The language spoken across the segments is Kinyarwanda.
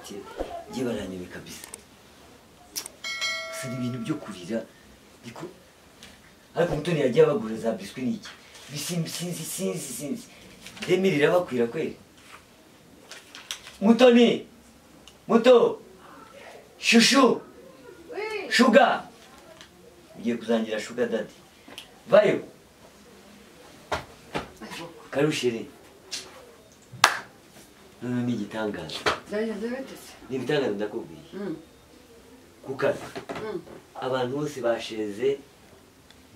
quartier ngiye baranyebe kabisa. Si ibintu byo kurira niko ariko Mutoni yagiye abagura za biscuit niki bisimbi sinzi sinzi sinzi demirira bakwira kweli. Mutoni, Muto, Shushu, oui. Sugar, ugiye kuzangira sugar daddy. Vayo. Karushire. None ni igitangaza. Ni ibitangaza ndakubwiye. Ku kazi. Abantu bose basheze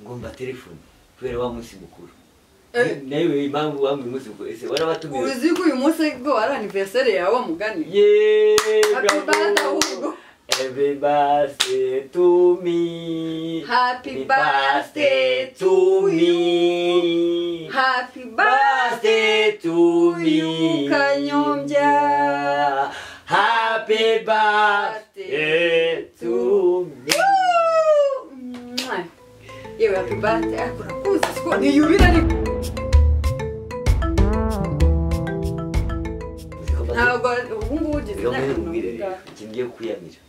ngomba telefone kubera wa munsi mukuru. Nawe impamvu wamwe umunsi mukuru ese warabatumiye. Uzi ko uyu munsi go ari anniversaire yawe mugani. Yeee. Happy birthday ahubwo. Happy birthday to me. Happy birthday to me. Happy birthday to me. Kanyombya. Happy birthday to me. Yewe happy birthday akora kuzi siko ni yubira ni ntabwo ubu ugize ngiye kwiyamira.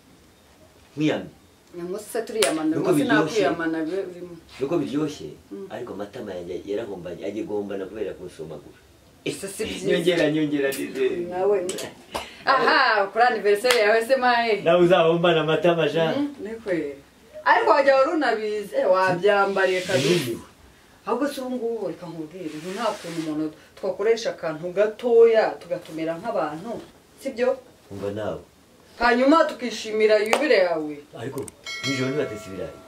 Mwiyamira. Nyamusa turiyamana rwose nakwiyamana birimo. Nuko biryoshye ariko amatama yanjye yarahombanye agiye guhombana kubera kunsomagura. Ese si byiza. Nyongera nyongera dize. Nawe. Aha, kuri anniversaire yawe se maye. Nawe uzahombana amatama ja. Nikwe. Ariko wajya warunabize wabyambariye kabisa. Ahubwo se ubu ngubu reka nkubwire nta kuntu umuntu twakoresha akantu gatoya tugatumira nk'abantu sibyo? Umva nawe. Hanyuma tukishimira yubire yawe. Ariko nijoro ntibatetse ibirayi.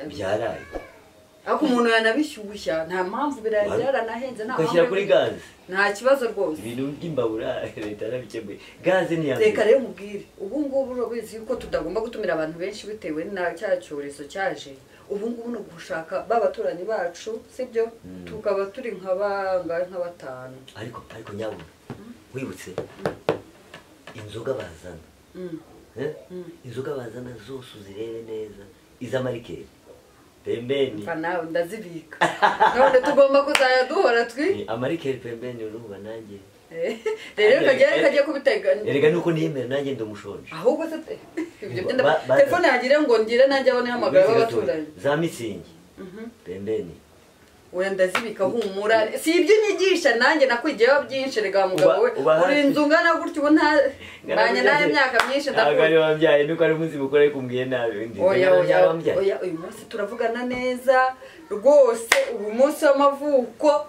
Byaraye. Ariko umuntu yanabishyushya nta mpamvu ibirayi byaranahenze nta mpamvu. Ugashyira kuri gaze. Nta kibazo rwose. Ibintu by'imbabura leta yarabikemuye. Gaze ni yanze. Reka rero mubwire. Ubu ngubu urabizi yuko tutagomba gutumira abantu benshi bitewe na cya cyorezo cyaje. Ubu ngubu no gushaka babaturanyi bacu sibyo tukaba turi nka bangahe nka batanu. Ariko nyabuna wibutse inzoga bazana. Inzoga bazana zose uzirebe neza izamarikeri pembeni. Mfa ndazibika. None tugomba kuzaya duhora twi amarikeri pembeni urumva nanjye. Rero kajya kubiteganya. Erega nuko niyemera nanjye ndumushonje. Ahubwo se ibyo byenda telefone yagire ngo ngire nanjye abone hamagara babaturanyi. Za mitsingi. Pembeni. Oya ndazibika humura. Si ibyo nyigisha nanjye nakwigiyeho byinshi rega mugabo we. Uri inzu ngana gutyo ubu nta banye naye imyaka myinshi ndakubwiye. Ntabwo ari wambyaye nuko ari umunsi mukuru ariko umbwiye nabi ndi. Oya oya uyu munsi turavugana neza rwose ubu munsi w'amavuko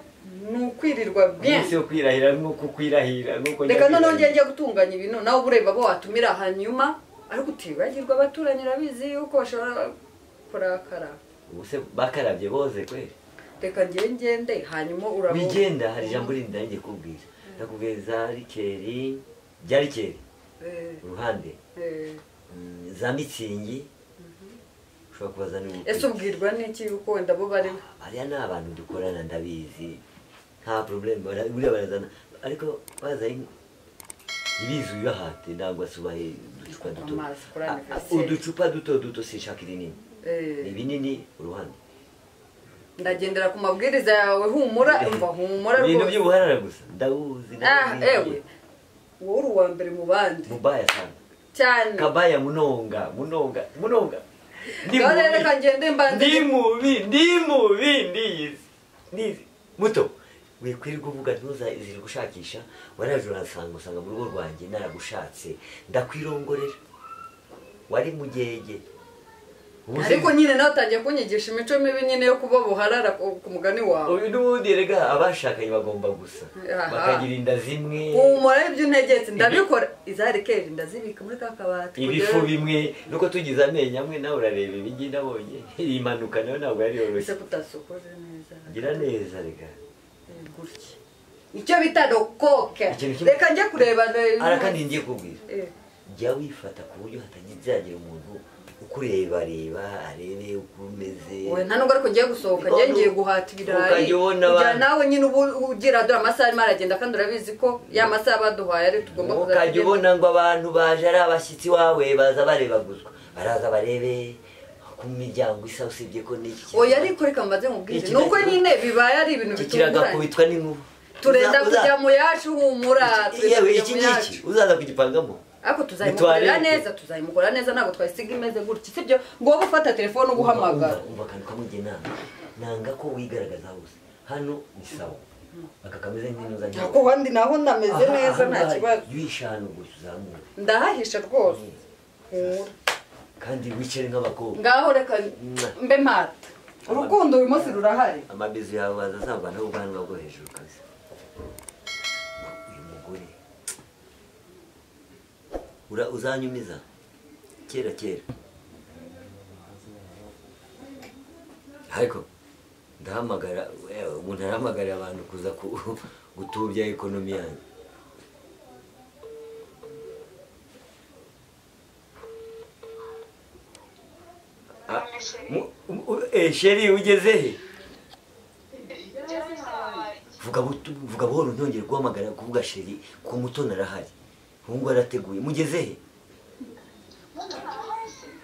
nukwirirwa bien. Umunsi wo kwirahira nkuko kwirahira nkuko reka none ngiye gutunganya ibintu nawe ureba bo watumira hanyuma ariko utibagirwa abaturanyi rabizi yuko bashobora kurakara. Ubuse bakarabye boze kweli. Reka ngiye ngende hanyuma urabo. Wigenda hari jambo rindi ngiye kubwira. Ndakubwiza za rikeri bya rikeri. Uruhande. Za mitsingi. Ushobora kubaza ni ese ubwirwa n'iki yuko wenda bo bari bariya ni abantu dukorana ndabizi. Nta problem buriya barazana ariko baza ibizu bibahate ntabwo asubahe uducupa duto. Uducupa duto duto sinshaka irinini. Ni binini uruhande. Ndagendera ku mabwiriza yawe humura umva humura rwose. Ibintu by'ubuharara gusa ndabuzi. Ewe wowe uri uwa mbere mu bandi. Mubaya sana. Cyane. Kabaya munonga munonga munonga. Reka ngende mbanze. Ndi mubi ndiyizi. Ndizi. Muto. Wikwirirwa uvuga ntuzazire gushakisha waraje uransanga usanga mu rugo rwanjye naragushatse ndakwirongorera wari mugege. Ariko nyine nawe utangiye kunyigisha imico mibi nyine yo kuba buharara ku mugani wawe. Uyu n'ubundi rega abashakanye bagomba gusa bakagira inda zimwe. Humura ibyo untegetse ndabikora izarikeri ndazibika muri ka kabati. Ibifu bimwe nuko tugize amenyo amwe nawe urareba ibigi nabonye iyi mpanuka nayo ntabwo yari yoroshye. Ese kutasokoje neza. Gira neza rega. Gutya icyo bita rokoke. Reka njye kureba arakandi ngiye kubwira. Jya wifata ku buryo hatagizagira umuntu ukureba reba arebe uko umeze. Oya nta nubwo ariko ngiye gusohoka ngiye guhata ibirayi. Ujya nawe nyine ubu ugira dore amasaha arimo aragenda kandi urabizi ko ya masaha baduhaye ari tugomba kuzajya. Ukajya ubona ngo abantu baje ari abashyitsi wawe baza barebaguzwa baraza barebe ku miryango isa usibye ko n'iki. Oya ariko reka mbaze mubwire nuko nyine bibaye ari ibintu bitunguranye. Kiragakubitwa n'inkuba. Turenda kujya mu yacu humura. Yewe iki ngiki uzaza kugipangamo. Ariko tuzayimukorera neza, tuzayimukorera neza ntabwo twayisiga imeze gutya, sibyo? Ngo wowe ufata telefone uguhamagara. Umva akantu kamwe nanga. Nanga ko wigaragaza hose. Hano ni sawa. Aka kameze nk'inuza nyine. Ako handi naho ndameze neza nta kibazo. Yishano gusa uzamura. Ndahahisha rwose. Kandi wicare nk'abakobwa. Ngaho reka mbe mata. Urukundo uyu munsi rurahari. Amabizu yawe bazazabana ubwanwa bwo hejuru kabisa. Uyu mugore ura uzanyumiza kera kera. Ariko ndahamagara umuntu arahamagara abantu kuza gutubya ekonomi yanjye. Sheri ugeze he? Vuga buhoro ntongere guhamagara kuvuga sheri ku Mutoni arahari. Hungu arateguye. Mugeze he?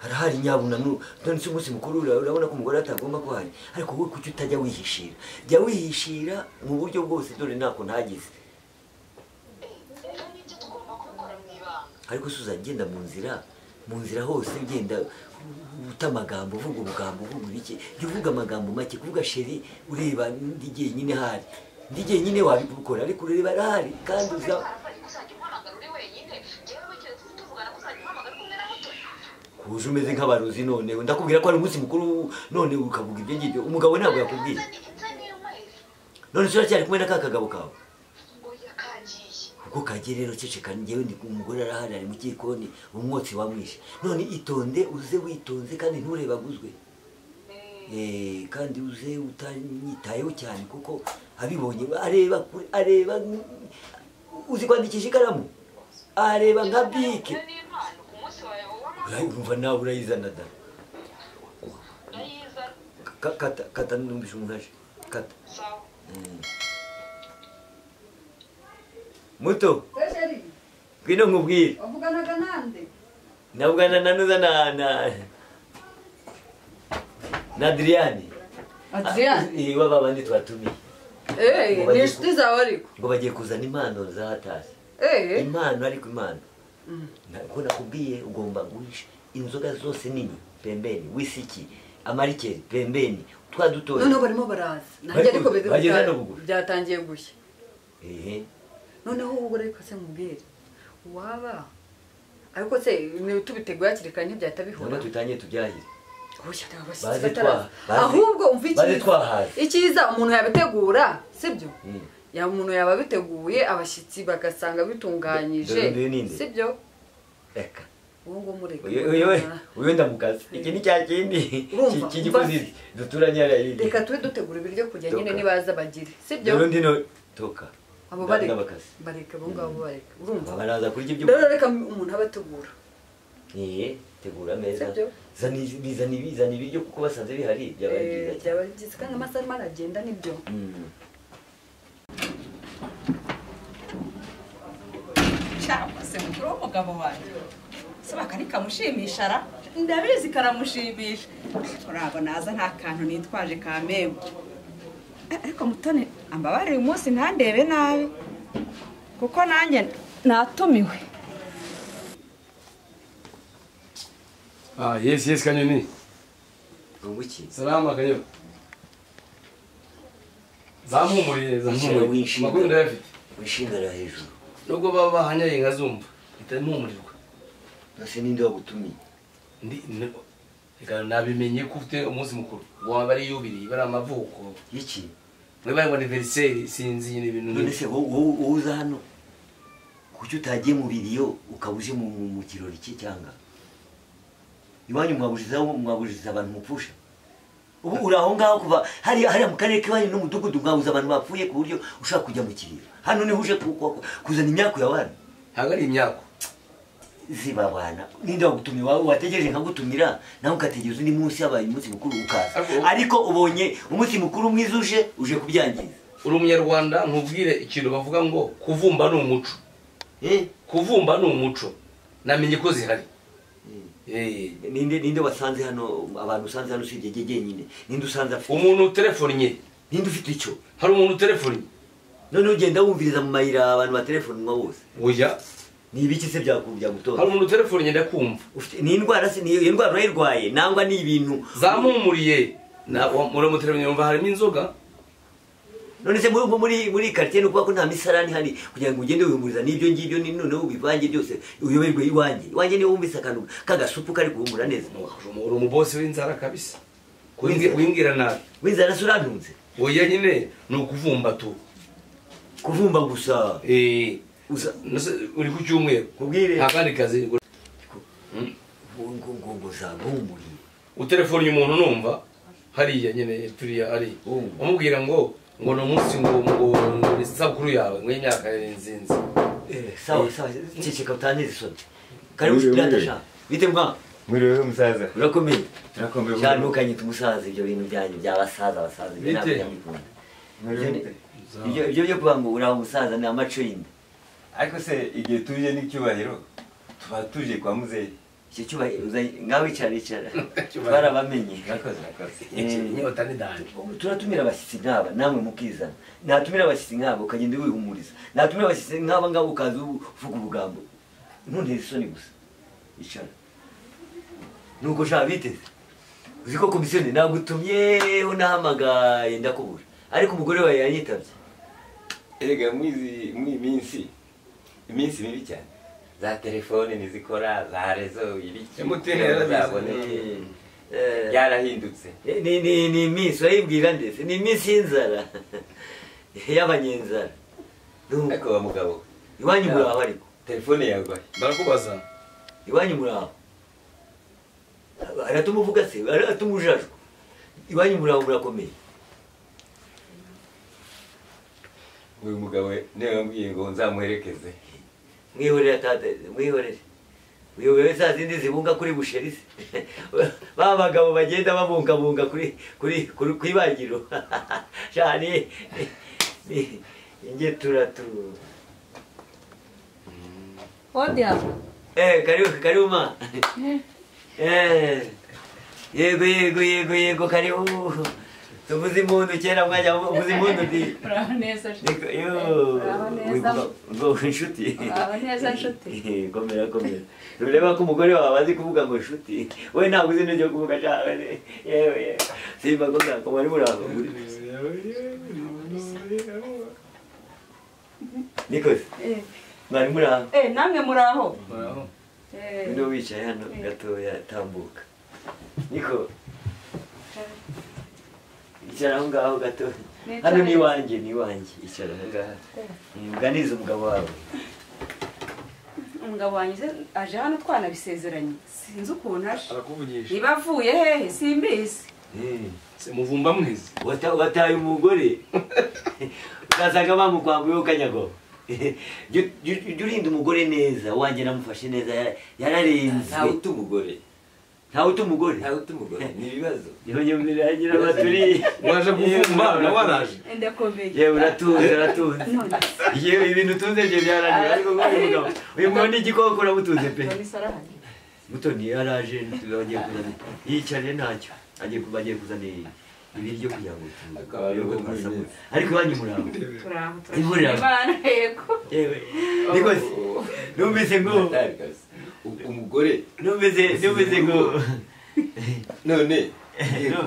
Arahari nyabuna none se umunsi mukuru urabona ko umugore atagomba kuhari. Ariko wowe kuki utajya wihishira? Jya wihishira mu buryo bwose dore ntako ntagize. Ariko se uzagenda mu nzira hose ugenda uta amagambo uvuga ubugambo uvuga ibiki, jya uvuga amagambo make. Kuvuga sheri ureba ndi jyenyine hari, ndi jyenyine wabikora, ariko ureba arahari kandi uza kuje umeze nk'abarozi. None ndakubwira ko ari umunsi mukuru none ukavuga ibyo ngibyo. Umugabo ntabwo yakubwiye. None se uracyari kumwe na ka kagabo kawe? Kuko kagiye rero ceceka, njyewe ndi umugore arahari ari mu gikoni umwotsi wamwishe. None itonde uze witonze kandi nturebaguzwe. Kandi uze utanyitayeho cyane kuko abibonye areba areba uzi kwandikisha ikaramu areba nka bike. Urumva nawe urayizana da. Kata kata numvise umuntu aje. Kata. Muto. Ngwino nkubwire. Wavuganaga nande? Navugana na Nuza na Adriani. Adriani? Wa babandi twatumiye. Ni inshuti zawe ariko. Ngo bagiye kuzana impano za hatasi. Impano ariko impano. Ntabwo nakubwiye ugomba guhisha inzoga zose nini pembeni, wisiki, amarikeri pembeni, twa dutoya. Noneho barimo baraza. Nanjye ariko byatangiye gushya. Noneho ubwo reka se nkubwire waba ariko se tubiteguye hakiri kare ntibyahita bihura. Ntabwo tutangiye tubyahire. Ahubwo umva icyiza umuntu yabitegura, sibyo? Ya umuntu yaba biteguye abashyitsi bagasanga bitunganyije, sibyo? Reka uwo ngo mureke. Uyu ndamukazi. Iki ni cya kindi cy'igikozi duturanye hariya hirya. Reka tube dutegura ibiryo kujya nyine nibaza bagire, sibyo? Urundi no toka. Abo bareka bareka abo ngabo bareka. Urumva baraza kurya ibyo. Rero reka umuntu abategura. Tegura ameza. Zana ibiryo kuko basanze bihari byaba ari byiza cyane. Byaba ari byiza kandi amasaha arimo aragenda nibyo. Cyangwa se mukuru w'umugabo wanjye se bakanikamushimisha ra, ndabizi karamushimisha. Urabona naza nta kantu nitwaje ka mego. Ariko Mutoni ambabarire uyu munsi ntandebe nabi kuko nanjye natumiwe. Yes yes Kanyoni. Nguki. Salama Kanyoni. Zampumuriye zampumuriye. Makuru ndayafite. Wishingara hejuru. Nubwo baba bahanyaye nkazumva itampumurirwa. Nase ninde wagutumiye? Ndi reka nabimenye ko ufite umunsi mukuru. Waba ari yubiri bari amavuko. Iki? Mwe bari anniversaire sinzi nyine ibintu. None se wowe uza hano kuki utagiye mu biriyo ukabuje mu kirori cye cyanga? Iwanyu mwabujije abantu mupfusha. Ubu uraho ngaho kuva hariya mu karere k'iwanyu n'umudugudu mwabuze abantu bapfuye ku buryo ushaka kujya mu kiriro. Hano niho uje kuzana imyako ya bana. Ntabwo ari imyako. Zibabana. Ninde wagutumiye wawe wategereje nkagutumira nawe ukategereza undi munsi yabaye umunsi mukuru ukaza. Ariko ubonye umunsi mukuru mwiza uje kubyangiza. Uri umunyarwanda nkubwire ikintu bavuga ngo kuvumba ni umuco. Kuvumba ni umuco. Namenye ko zihari. Ninde wasanze hano abantu usanze hano usibye jye nyine? Ninde usanze afite umuntu utelefonnye? Ninde ufite icyo? Hari umuntu utelefonnye. None ugenda wumviriza mu mayira abantu ba telefone mwa bose. Oya. Ni ibiki se byagutonda? Hari umuntu telefone ngenda kumva. Ufite ni indwara se ni indwara urayirwaye nangwa ni ibintu zamumuriye na muri mu telefone yumva harimo inzoga. None se muri quartier nuko ko nta misarani hari kugira ngo ugende wihumuriza n'ibyo ngibyo ni noneho ubivange byose uyoberwe iwanjye. Iwanjye niho wumvise akantu kagasupu kari guhumura neza. Uri umubosi w'inzara kabisa. Wingira nabi. W'inzara se urantunze? Oya nyine ni ukuvumba tu. Kuvumba gusa. Usa uri ku cyumweru. Kubwire. Nta kandi kazi. Ngo zaguhumuriye. Utelefone umuntu numva hariya nyine turiya ari. Umubwira ngo no munsi ngo isabukuru yawe ngo imyaka nzinzi. Sawa sawa ceceka utaneze isoni. Karibu shidata. Bite mwa? Mwiriwe musaza. Urakomeye? Turakomeye. Cyane tumusaza ibyo bintu byanyu by'abasaza basaza ibyo ntabwo byamukunda. Ibyo byo kuba ngo uraho umusaza ni amaco y'inda. Ariko se igihe tuje n'icyubahiro tuba tuje kwa muzehe. Icyo cyubahiro ngaho icara. Twarabamenye. Murakoze murakoze. Inyota ni danje. Turatumira abashyitsi nk'aba namwe mukizana. Natumira abashyitsi nk'aba ukagenda wihumuriza. Natumira abashyitsi nk'aba ngabo ukaza uvuga ubugambo. Ntunteze isoni gusa. Icara. Nuko sha biteze. Uzi ko komisiyoni nagutumyeho nahamagaye ndakubura. Ariko umugore wawe yanyitabye. Erega mwizi minsi iminsi mibi cyane. Za telefone nizikora za rezo ibiki zaboneke yarahindutse. Ni iminsi urayibwira ndetse ni iminsi y'inzara y'abanyenzara. Ariko wa mugabo iwanyu muraho ariko telefone yawe barakubaza iwanyu muraho aratuma uvuga se aratuma ujajwa iwanyu muraho murakomeye. Uyu mugabo niwe wambwiye ngo nzamuherekeze. Mwihorere tata, mwihorere. Uyobewe za zindi zibunga kuri busheri se. Ba bagabo bagenda babungabunga kuri kwibagiro. Cyane ni inge turatu. Odia. Karibu ma. Yego karibu. Tuvuze impundu kera mwajya uvuze impundu ndi. Uraho neza nshuti. Uraho neza. Ngo inshuti. Uraho neza nshuti. Komera komera. Ureba ko umugore wawe azi kuvuga ngo inshuti. We ntabwo uzi n'ibyo kuvuga cyane. Yewe. Simba komera ko muri muraho. Nikos. Mwari muraho. Namwe muraho. Muraho. Ndo wicaye hano gatoya tambuka. Niko. Icara aho ngaho gato. Hano ni iwanjye icara aho ngaho. Uganize umugabo wawe. Umugabo wanjye aje hano twanabisezeranye. Sinzi ukuntu aje. Arakuvugisha. Niba avuye hehe simbizi. Se muvumba mwizi. Wataye umugore. Ukazaga bamukwambuye ukanyago. Jya urinda umugore neza, wanjye namufashe neza yararenze. Ntawe uta umugore. Ntawe uta umugore. Ni ibibazo. Yonyumvira baturi. Waje kuvumba na waraje. Ndakomeye. Yewe uratunze. Yewe ibintu utunze byo byarangiye ariko uyu mugabo ni igikoko uramutunze pe. Mutoni yaraje tubagiye kuzana. Yicare ntacyo. Agiye kuzana ibiryo kugira ngo tuze. Ariko iwanyu muraho. Turaho. Imana yego. Yewe. Nikoze. Numvise ngo umugore numvise ngo none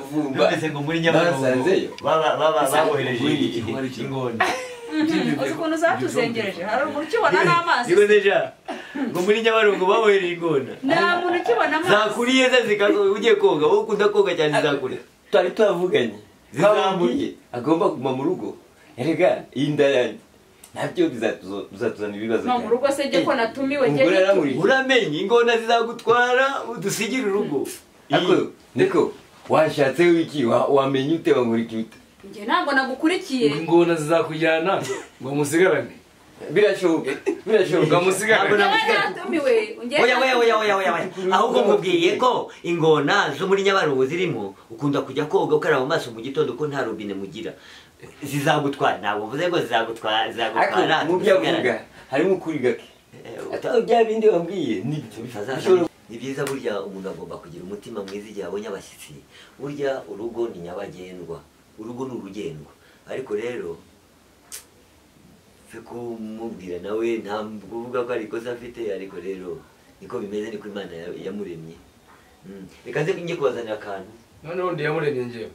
kuvumba numvise ngo muri Nyabarongo baba babohereje ingona. Uzi ukuntu zatuzengereje hari umuntu ukibona n'amazi. Nikoze ngo muri Nyabarongo babohereje ingona. Nta muntu ukibona amazi. Zakuriye ze zikazo ugiye koga wowe ukunda koga cyane zakuriye. Twari twavuganye zizamuriye agomba kuguma mu rugo. Erega inda yanjye nabyo bizatuzana ibibazo. No mu rugo se jye ko natumiwe jye uramenye ingona zizagutwara udusigire urugo. Ariko niko washatse wiki wamenye ute wankurikiye ute? Njye ntabwo nagukurikiye. Ingona zizakujyana ngo musigarane. Birashoboka. Ngo musigarane. Natumiwe. Oya. Ahubwo mubwiye ko ingona zo muri Nyabarongo zirimo ukunda kujya koga ukaraba amaso mu gitondo ko nta robine mugira. Zizagutwara ntabwo mvuze ngo zizagutwara. Mu byo avuga harimo ukuri gake. Bya bindi wambwiye nibyo. Ni byiza burya umuntu agomba kugira umutima mwiza igihe abonye abashyitsi. Burya urugo ni nyabagendwa. Urugo ni urugendwa. Ariko rero Mfe kumubwira nawe nta kuvuga ko ari ikosa afite, ariko rero niko bimeze, niko Imana yamuremye. Reka nze njye kubazanira akantu. Noneho ndi yamuremye njyewe.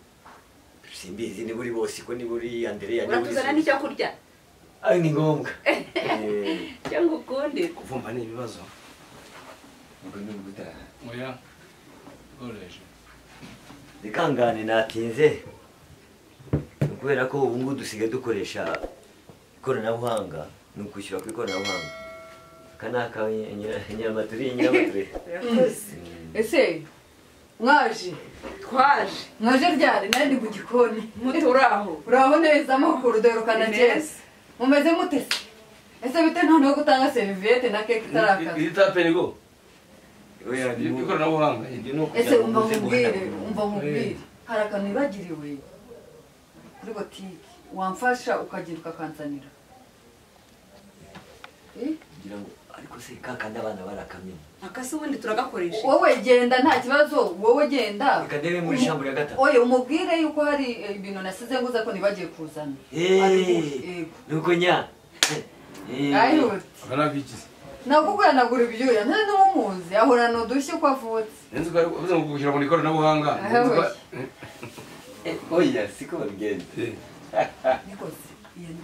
Simbizi ni buri bose ko ni buri Andrea ni buri. Uratuzana n'icyo kurya? Ari ni ngombwa. Cyangwa ukundi. Kuvumba ni ibibazo. Ubwo ni ugutaha. Oya. Goreje. Rikangane natinze. Kubera ko ubu ngubu dusigaye dukoresha ikoranabuhanga, ni ukwishyura ku ikoranabuhanga. Aka ni akawe nyiramaturi. Ese mwaje? Twaje. Mwaje ryari? Nari ndi mu gikoni. Muturaho. Uraho neza amakuru dorukana Jess. Mumeze mute se? Ese bite noneho gutanga serviette na cake itarakata? Iri tape ni go. Oya ni ikoranabuhanga. Ese umva nkubwire. Hari akantu nibagiriwe kuri botike. Wamfasha ukagenda ukakanzanira. Ngira ngo ariko se kakandi abana barakamye. Akase ubundi turagakoresha. Wowe genda nta kibazo, wowe genda. Reka ndebe muri shambure ya gatatu. Oye umubwire yuko hari ibintu nasize nguza ko nibagiye kuzana. Nuko nya. Ayo. Akanabikize. Nakuguranagura ibyuya nta n'umuzi ahorana udushyi uko avutse. Nzi ko uvuze ngo gushyira mu ikoranabuhanga. Oya siko babigenza. Nikoze iyo ni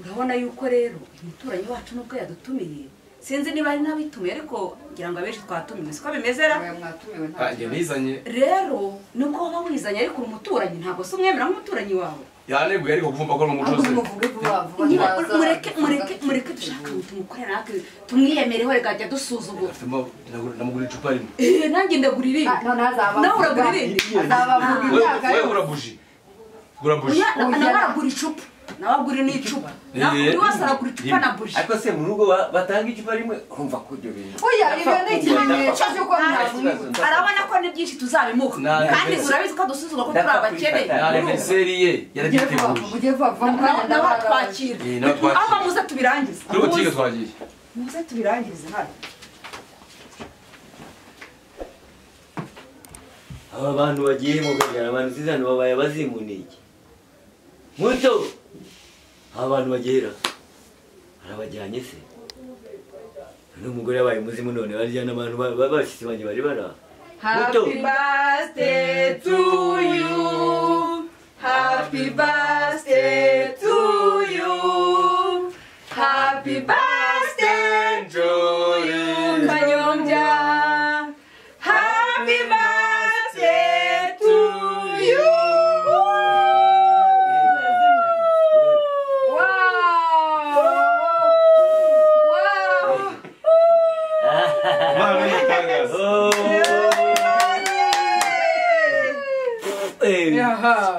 urabona yuko rero umuturanyi wacu nubwo yadutumiye sinzi niba ari n'abitumiye ariko ngira ngo abenshi twatumiwe siko bimeze ra. Mwatumiwe nta nge nizanye rero nubwo waba wizanye ariko umuturanyi ntabwo se umwemera nk'umuturanyi wawe yaneguye ariko kuvumba ko n'umucozi. Mureke dushaka tumukorera natwe tumwiyemereho reka ajya dusuzugura. Ndamugura icupa rimwe. Nanjye ndagura irindi. Nawe uragura irindi. Azabavuga imyaka wewe urabuji. Urabuji. Nawe aragura icupa. Nawe agura n'icupa. Nawe wese aragura icupa na buji. Ariko se mu rugo batanga icupa rimwe urumva ko ibyo bintu. Oya ibyo ni ikimenyetso cy'uko nta. Arabona ko ni byinshi tuzabimuha. Kandi urabizi ko dusuzugura ko turi abakene. Na anniversaire ye yarabiteguye. Mugiye vuba nawe atwakira. Aho muze tubirangize. Kuri butike twagiye. Muze tubirangize hano. Aba bantu bagiye mu kagara abantu sizana babaye abazimu niki. Muto abantu bagera arabajyanye se n'umugore yabaye muzimu none barya n'abantu babashitsi banje bari bara. Happy birthday to you. Happy birthday to you. Happy birthday to you Kanyombya. Happy birthday to you.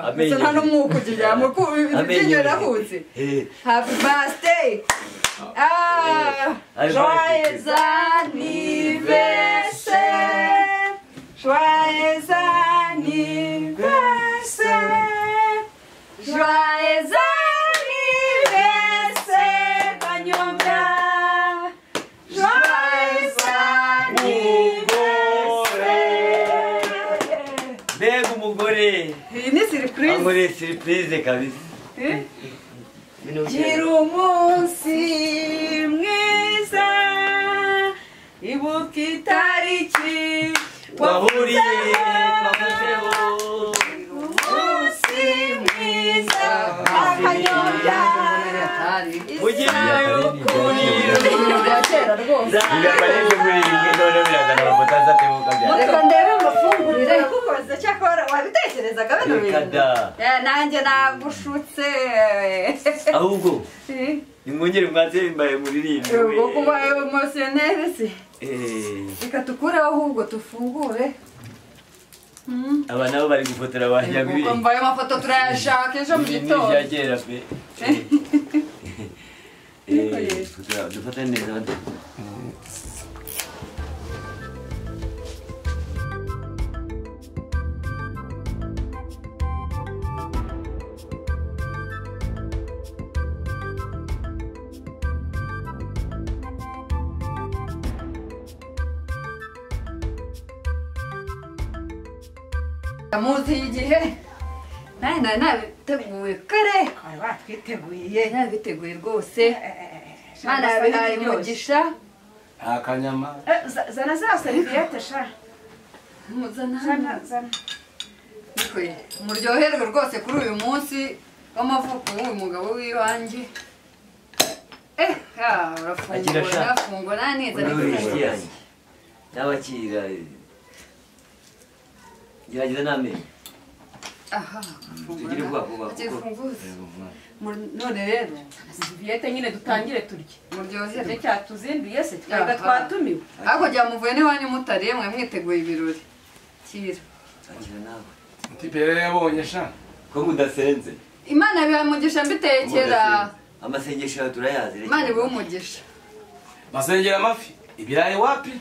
Asa nta n'umwuka ugira ibyinyo yarahutse. Happy birthday. Joyeux anniversaire. Joyeux anniversaire. Joyeux anniversaire Kanyombya. Joyeux anniversaire. Mbega umugore. Iyi ni surprise. Angore surprise kabisa. Gira umunsi mwiza ibuka itariki wahuriye twavuzeho. Umunsi mwiza Kanyombya. Ugirayo kurira. Reka ndebe amafungurire kukoza cyakora wabitekerezaga bino bintu. Nanjye nagushutse. Ahubwo nimwongere mwatse mbaye muririmbe. Ubwo kuba emotionnel se. Reka tukureho ahubwo tufungure. Aba nabo bari gufotora abanyabiri. Ubwo mbaye amafoto turayashaka ejo mu gitondo. Ni byagera pe. Dufate neza. Muzi igihe Nawe nabiteguye kare. Watwiteguye. Nabiteguye rwose. Mana yabihaye umugisha. Nta kanyama. Zana za seriviyete sha. Muzana. Zana. Muryoherwe rwose kuri uyu munsi w'amavuko w'uyu mugabo w'iwanjye. Urafungura, urafungura neza neza. N'abakira gerageza n'amenyo. Aha, tugire vuba vuba. None rero seriviyete nyine dutangire turye. Muryoherwe. Cyatuzinduye se twebwe twatumiwe. Ariko jya muvuye n'iwanyu mutariye mwe mwiteguye ibirori. Kira. Akira nawe. Tipere yabonye sha. Ko mudasenze. Imana bihamugisha mbitekera. Amasengesho yawe turayazi. Imana ibuhe umugisha. Masengera amafi ibirayi wapi?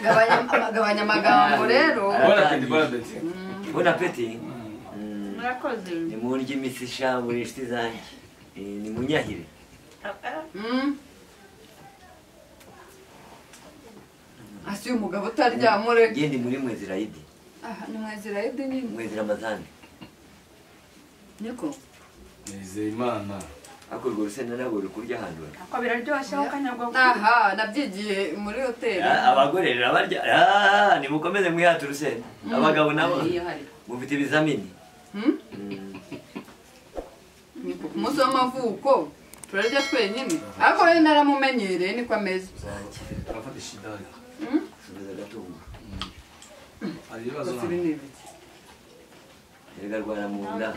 Gabanya amagambo rero. Bon appétit, bon appétit. Bon appétit. Murakoze. Ni murye imitsi sha muri inshuti zanjye. Ni munyahire. Asi umugabo utarya mureke. Ngendi muri mwezi Raidi. Aha ni mwezi Raidi nyine. Mwezi Ramazani. Niko. Nizeyimana. Ako urwo rusenda ntabwo rukurya ahantu. Ako biraryoshye aho kanyagwa. Aha nabyigiye muri hoteli. Abagore rero barya. Nimukomeze mwihate urusenda. Abagabo nabo mufite ibizamini. Niko ku munsi w'amavuko turarya twenyine. Ariko rero naramumenyereye niko ameze. Turafata ishidari. Subiza gatungo. Hari ibibazo. Erega arwara mu nda.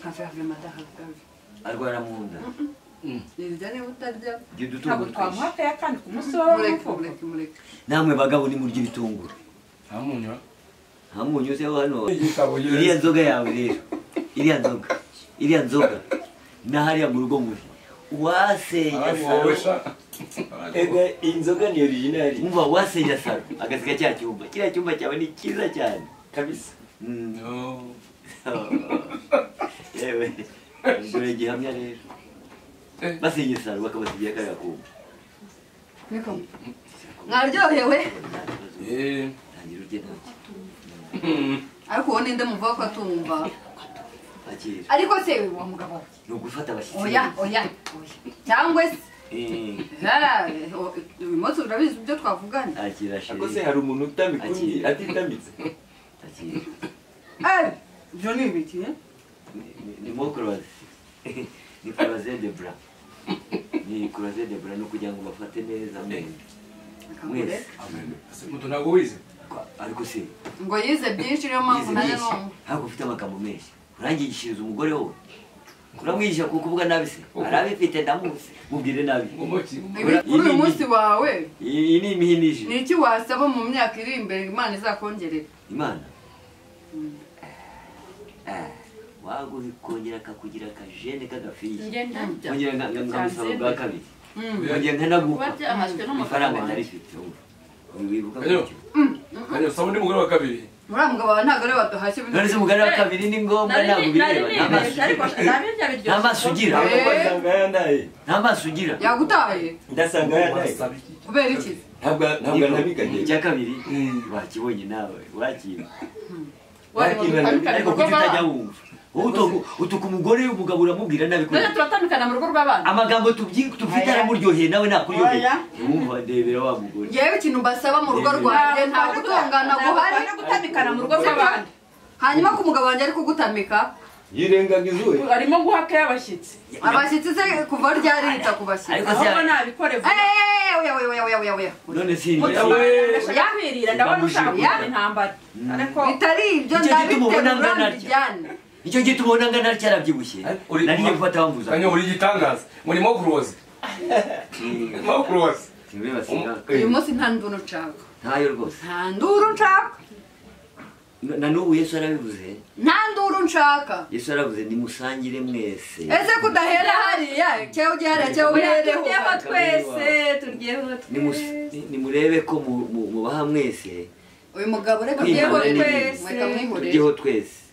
Have madaha. Arwara mu nda. Nirya niba utarya. Ntabwo twamuha akaya kandi ku munsi w'amavuko. Mureke. Namwe bagabo ni murya ibitunguru. Nta munyu. Nta munyu se hano. Iriya nzoga yawe rero. Iriya nzoga. Iriya nzoga. Na hariya mu rugo muri. Wasenya saro. Ega inzoga ni original. Umva wasenya saro. Agasiga cya cyumba. Kiriya cyumba cyawe ni cyiza cyane. Kabisa. No. Yewe. Dore gihamya rero. Basenye saro bakabasigira kariya kumba. Niko. Mwaryohewe? Tangira urye ntacyo. Ariko uwo ninde muvuga ko atumva? Akira. Ariko se wa mugabo we? Ni ugufata abashyitsi. Oya, oya. Cyangwa se uyu munsi urabizi ibyo twavugana. Akira sheri. Ako se hari umuntu utamika undi atitamitse. Akira. Ibyo ni ibiki? Ni mo croise. Ni croisé de bras. Ni croisé de bras no kugira ngo bafate neza amenyo. Mwese. Amen. Ese ntabwo wize? Ariko se ngo yize byinshi niyo mpamvu naje numva. Ntabwo ufite amagambo menshi. Urangishiriza umugore wowe. Uramwigisha kukuvuga nabi se. Arabifite ndamuzi. Mubwire nabi. Kuri uyu munsi wawe. Iyi ni imihinije. Ni iki wasaba mu myaka iri imbere Imana izakongerera? Imana. Wagukongera akakugira akajene k'agafiye. Kongera nkamusaba bwa kabiri. Kongera nkanaguka. Ifaranga ndarifite. Wibuka gutyo. Kanyo saba undi mugore wa kabiri. Uriya mugabo wawe ntabwo ari waduhashye. None se umugore wa kabiri ni ngombwa ntabwo ubireba. Nta maso ugira. Nta maso ugira. Yagutaye. Ndasanga yandaye. Kubera iki? Ntabwo ntabwo Icya kabiri wakibonye nawe wakira. Ariko kuki utajya wumva? Utuka umugore umugabo uramubwira nabi kuri. None turatandukana mu rugo rw'abana. Amagambo tufite aramuryoheye nawe nakuryoheye. Wumva ndebera wa mugore. Yewe ikintu mbasaba mu rugo rwanjye nta gutongana guhari. Gutamikana mu rugo rw'abandi. Hanyuma ku mugabo wanjye ari kugutamika. Yirengagiza uwe. Arimo guhaka y'abashyitsi. Abashyitsi se kuva ryari yita ku bashyitsi. Ahubwo nabikore vuba. Oya oya oya oya. None si ndashaka ndabona ushaka gukora intambara. Ariko bitari ibyo ndabitebura mbijyane. Icyo gituma ubona ngana cyarabyibushye. Nari ngiye gufata wamvuza. Kanyo uri gitangaza. Muri mo kuroze. Mo kuroze. Uyu munsi nta nduru nshaka. Ntayo rwose. Nta nduru nshaka. Na n'ubu Yesu arabivuze. Nta nduru nshaka. Yesu aravuze nimusangire mwese. Ese kudahera hariya cyewe ujye hariya cyewe uhereho. Turyeho twese, turyeho twese. Nimurebe ko mubaha mwese. Uyu mugabo reka turyeho twese. Turyeho twese.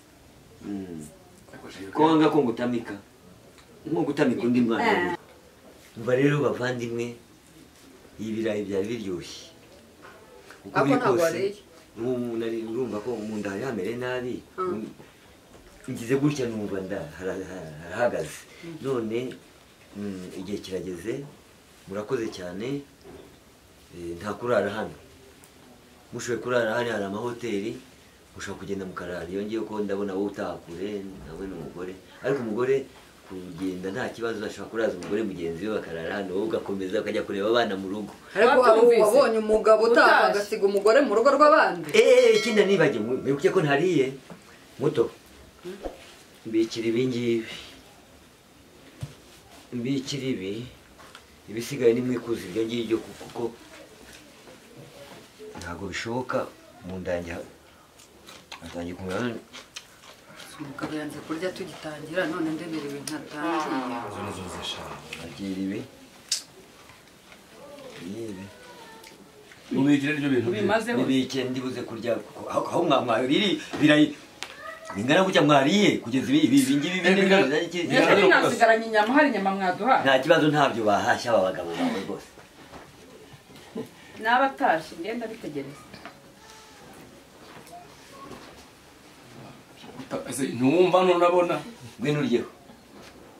Ko wanga ko ngutamika nko gutamika undi mwana. Umva rero bavandimwe ibirayi byari biryoshye. Uko biri kose urumva ko mu nda yamere nabi. Ngize gutya numva harahagaze. None igihe kirageze, murakoze cyane. Nta kurara hano. Mushoboye kurara hano hari amahoteli, mushobora kugenda mukarara. Iyo ngiye ko ndabona wowe utaha kure nawe n'umugore, ariko umugore kugenda nta kibazo, ashobora kuraza umugore mugenzi we bakarara hano, wowe ugakomeza ukajya kureba abana mu rugo. Ariko wabonye umugabo utaha agasiga umugore mu rugo rw'abandi. Ikindi nibagiwe, mwibuke ko ntariye muto. Mbikira ibi ngibi, mbikira ibi, ibisigaye ni mwikuza ibyo ngibyo kuko ntabwo bishoboka. Mu nda yanjye hatangiye kumera. Umugabo yanze kurya tugitangira, none ndemerewe ntatangiye. Izo nizo zishaka. Akira ibi. Ibi. Mubikire ibyo bintu bimazeho. Mubike ndibuze kurya aho mwamwariri birayi bingana gutya mwariye kugeza ibi ibi ngibi bindi. Nasigaranye inyama, hari inyama mwaduha. Nta kibazo, ntabyo bahashya aba bagabo bawe rwose. N'abatashye ngenda bitegereza. Ntumva ntunabona. Ngwino uryeho.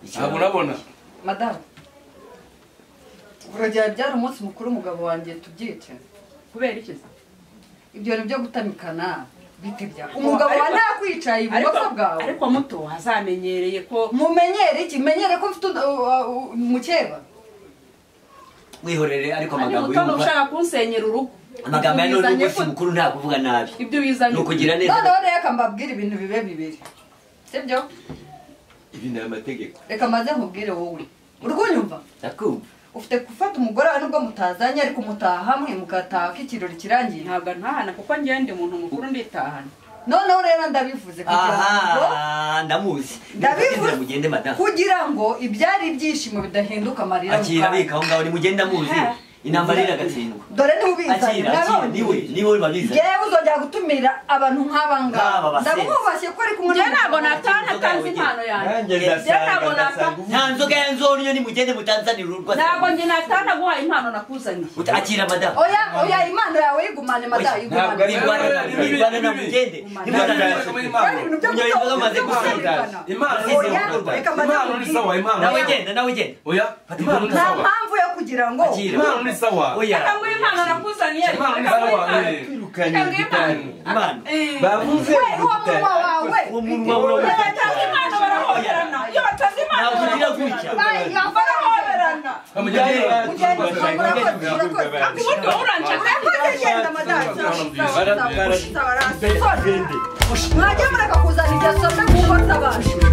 Ntabwo unabona. Madamu, urugero byari umunsi mukuru umugabo wanjye tubyice. Kubera iki se? Ibyo bintu byo gutamikana bitebya. Umugabo wa nakwicaye ibumoso bwawe. Ariko muto azamenyereye ko mumenyere iki? Menyere ko mfite mukeba. Mwihorere ariko amagambo y'ubu. Ushaka kunsenyera urugo. Amagambo ya none umunsi mukuru nta kuvuga nabi. Ibyo bizanye. Nukugira neza. Noneho reka mbabwire ibintu bibe bibiri. Sibyo? Ibi ni amategeko. Reka maze nkubwire wowe. Uri kunyumva? Ndakumva. Ufite gufata umugore wawe nubwo mutazanye ariko mutaha hamwe mugataha ikirori kirangiye. Ntabwo ntahana kuko ngende umuntu mukuru nditahana. Noneho rero ndabivuze kugira ngo ndamuzi. Ndabivuze mugende madamu. Kugira ngo ibyari ibyishimo bidahinduka amarira. Akira bika aho ngaho ni mugenda muzi. Intambara iragatsindwa. Dore ntubizanye. Niwe niwe babiza. Jewe uzongera gutumira abantu nk'aba ngaba. Ndamwubashye ko ari kumwe. Njye ntabwo natana tanze impano yanjye. Njye ntabwo natana. Nta nzoga ya nzonyo ni mugende mutanzanira urwa. Ntabwo njye natana guha impano nakuzaniye. Akira madamu. Oya oya impano yawe yigumane madamu yigumane. Irwana na mugende. Impano ni sawa, impano. Nawe genda, nawe genda. Oya, impano ni sawa. Nta mpamvu yo kugira ngo impano ni sawa. Oya. Reka nguhe impano nakuzaniye. Impano ni sawa. Twirukanye impano. Bavuze uwo munwa wawe. Uwo munwa wawe. Iyo batanze impano barahoberana. Iyo batanze impano nakugira gutya. Barahoberana. Mugende Ubundi wowe uranshaka. Urakoze genda madamu. Mwajya mureka kuzana ingeso mbi kuko ntabasha.